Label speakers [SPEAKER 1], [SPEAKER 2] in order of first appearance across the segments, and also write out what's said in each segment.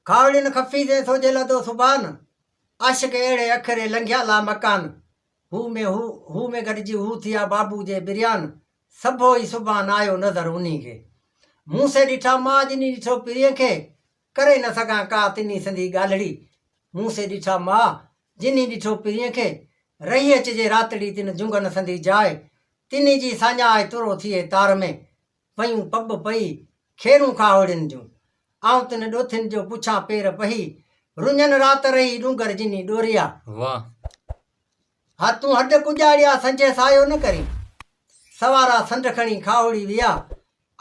[SPEAKER 1] کاهوڙين خفي سين سوجهي لڌو سبحان، عاشق اهڙي اکري لنگهيا لا مڪان، هو ۾ هو، هو ۾ گڏجي هو ٿيا بابو جي بريان، سڀو ئي سبحان آيو نظر انهي کي. مون سي ڏٺا ماء جني ڏٺو پرينء کي، ڪري نه سگهان ڪا تنهي سندي ڳالهڙي، مون سي ڏٺا ماء جني ڏٺو پرينء کي، رهي اچجي راتڙي تن جهنگن سندي جاء، تنهي جي ساڃاهه ترو ٿئي تار ۾، پيون پٻ پئي، کيرون کاهوڙين جون. آئون تن ڏوٿين جو پڇان پير پهي، رڃن رات رهي ڏونگر جني ڏوريا.
[SPEAKER 2] واھ.
[SPEAKER 1] ها تون هڏ ڪڄاڙيا سنجهي سايو نه ڪرين. سوارا سنڍ کڻي کاهوڙي ويا،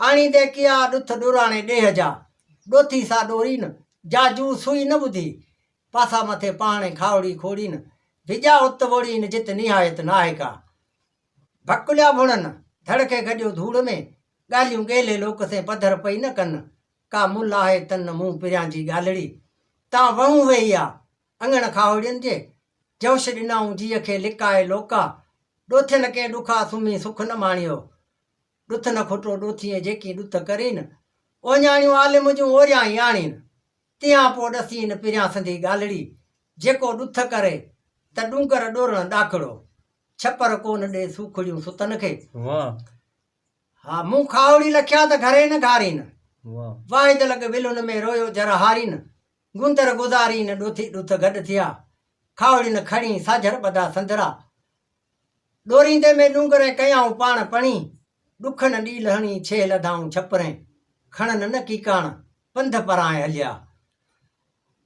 [SPEAKER 1] آڻيندي ڪيا ڏٿ ڏوراڻي ڏيهه جا. ڏوٿي سا ڏورين، جا جوء سوئي نه ٻڌي. پاسا مٿي پاهڻي کاهوڙي کوڙين، وڄا ات ووڙين جت نهايت ناهي ڪا. ڀڪليا ڀڻن، ڌڙ کي گڏيو ڌوڙ ۾، ڳالهيون ڳيلي لوڪ سين پڌر پئي نه ڪن، ڪا مل آهي تن مون پريان جي ڳالهڙي، تان وهون ويهي آ، اڱڻ کاهوڙين جي، جوش ڏنائون جيء کي لڪائي لوڪا، ڏوٿين ڪنهن ڏکا سمهي سک نه ماڻيو، ڏٿ نه کٽو ڏوٿيين جيڪي ڏٿ ڪرين، اوڃاڻيون عالم جون اوريان ئي آڻين، تيان پوء ڏسين پريان سندي ڳالهڙي، جيڪو ڏٿ ڪري ته ڏونگر ڏورڻ ڏاکڙو. ڇپر ڪونه ڏي سوکڙيون ستن کي.
[SPEAKER 2] واھ.
[SPEAKER 1] ها مون کاهوڙي لکيا ته گهري نه گهارين.
[SPEAKER 2] واھ.
[SPEAKER 1] واحد لڳ ولهن ۾ رويو جر هارين. گوندر گذارين ڏوٿي ڏٿ گڏ ٿيا. کاهوڙين کڻي ساجهر ٻڌا سندرا. ڏوريندي ۾ ڏونگرين ڪيائون پاڻ پڻي. ڏکن ڏيل هڻي ڇيهه لڌائون ڇپرين. کڻن نه ڪيڪاڻ پنڌ پرانهن هليا.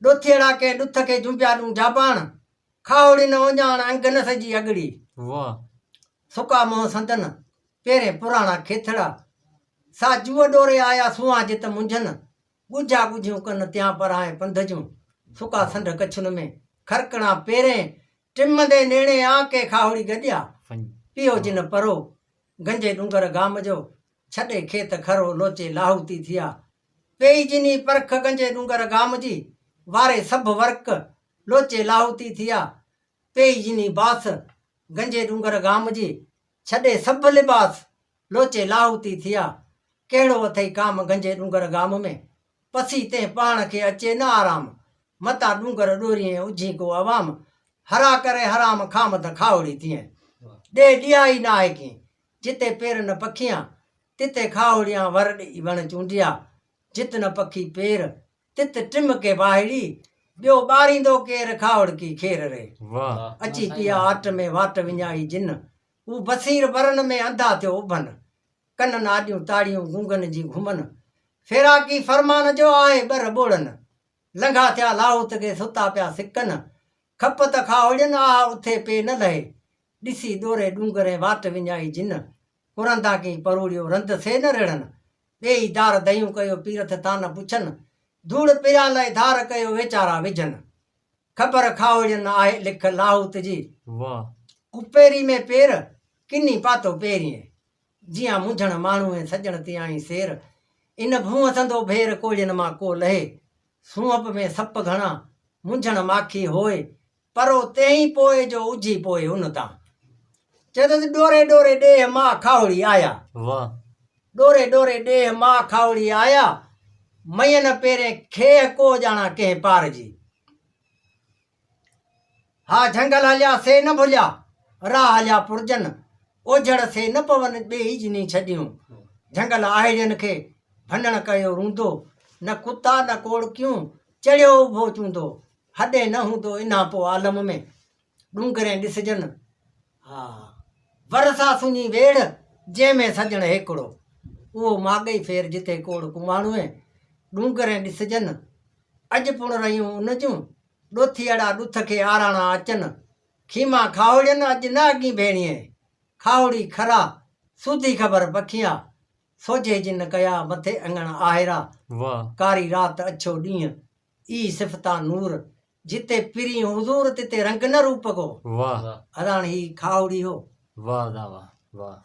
[SPEAKER 1] ڏوٿيئڙا ڪنهن ڏٿ کي جنبيا ڏون جاباڻ. کاهوڙي نه اوڃاڻ، انگ نه سڄي اڳڙي.
[SPEAKER 2] واھ.
[SPEAKER 1] سڪا منهن سندن، پيرين پراڻا کيٿڙا. سا جوء ڏوري آيا سونهان جت منجهن. ڳجها ڳجهيون ڪن تيان پرانهين پنڌ جون. سڪا سنڍ ڪڇن ۾، کرڪڻا پيرين. ٽمندي نيڻي آن ڪي کاهوڙي گڏيا. پيو جن پرو، گنجي ڏونگر گام جو. ڇڏي کيت کرو، لوچي لاهوتي ٿيا. پيئي جني پرک، گنجي ڏونگر گام جي. واري سڀ ورق، لوچي لاهوتي ٿيا، پيئي جني باس، گنجي ڏونگر گام جي، ڇڏي سڀ لباس، لوچي لاهوتي ٿيا، ڪهڙو اٿئي ڪام گنجي ڏونگر گام ۾، پسي تنهن پاڻ کي اچي نه آرام، متان ڏونگر ڏوريين اجهين ڪو عوام، هرا ڪري حرام کام ته کاهوڙي ٿئين، ڏي ڏيائي ناهي ڪين، جتي پير نه پکيان، تتي کاهوڙيان ور ڏئي وڻ چونڊيا، جت نه پکي پير، تت ٽم ڪي واهڙي، ٻيو ٻاريندو ڪير کاهوڙڪي کير ري. اچي پيا آٽ ۾ واٽ وڃائي جن، هو بصير برن ۾ انڌا ٿيو اڀن. ڪنن آڏيون تاڙيون گونگن جي گهمن، فيراڪي فرمان جو آهي ٻر ٻوڙن. لنگها ٿيا لاهوت کي ستا پيا سڪن، کپ ته کاهوڙين آها اٿي پي نه لهي. ڏسي ڏوري ڏونگرين واٽ وڃائي جن، ڪرندا ڪين پروڙيو رند سي نه رڙن. ٻيئي دار ديون ڪيو پيرٿ تان نه پڇن، ڌوڙ پريان لئه ڌار ڪيو ويچارا وجهن. خبر کاهوڙين نه آهي لک لاهوت جي.
[SPEAKER 2] واھ.
[SPEAKER 1] ڪپيري ۾ پير، ڪني پاتو پيرين. جيان منجهڻ ماڻهوئين سڄڻ تيائين سير. ان ڀونء سندو ڀير ڪوڙين مان ڪو لهي. سونهپ ۾ سپ گهڻا، منجهڻ ماکي هوء. پرو تنهين پوء جو اجهي پوء ان تان. چئي ٿو ته ڏوري ڏوري ڏيهه مان کاهوڙي آيا.
[SPEAKER 2] واھ.
[SPEAKER 1] ڏوري ڏوري ڏيهه مان کاهوڙي آيا. مئين نه پيرين کيهه ڪو ڄاڻان ڪنهن پار جي. ها جهنگل هليا سي نه ڀليا، راهه هليا پرجن. اوجهڙ سي نه پون ٻيئي جني ڇڏيون. جهنگل آهڙين کي ڀنڻ ڪيو روندو. نه ڪتا نه ڪوڙڪيون، چڙهيو اڀو چوندو. هڏين نه هوندو انهان پوء عالم ۾، ڏونگرين ڏسجن ها. ور سا سڃي ويڙهه، جنهن ۾ سڄڻ هيڪڙو. اهو ماڳئي ڦير جتي ڪوڙ ڪماڻوئين، ڏونگرين ڏسجن. اڄ پڻ رهيون ان جون، ڏوٿيئڙا ڏٿ کي آراڻا اچن. خيما کاهوڙين اڄ نه اڳين ڀيڻيين، کاهوڙي کرا، سوڌي خبر پکيان. سوجهي جن ڪيا مٿي اڱڻ آهرا، ڪاري رات اڇو ڏينهن، اي صفتان نور، جتي پرين حضور تتي رنگ نه روپ ڪو.
[SPEAKER 2] واھ.
[SPEAKER 1] ادا هاڻي هي کاهوڙي هو.
[SPEAKER 2] واھ ادا واھ واھ.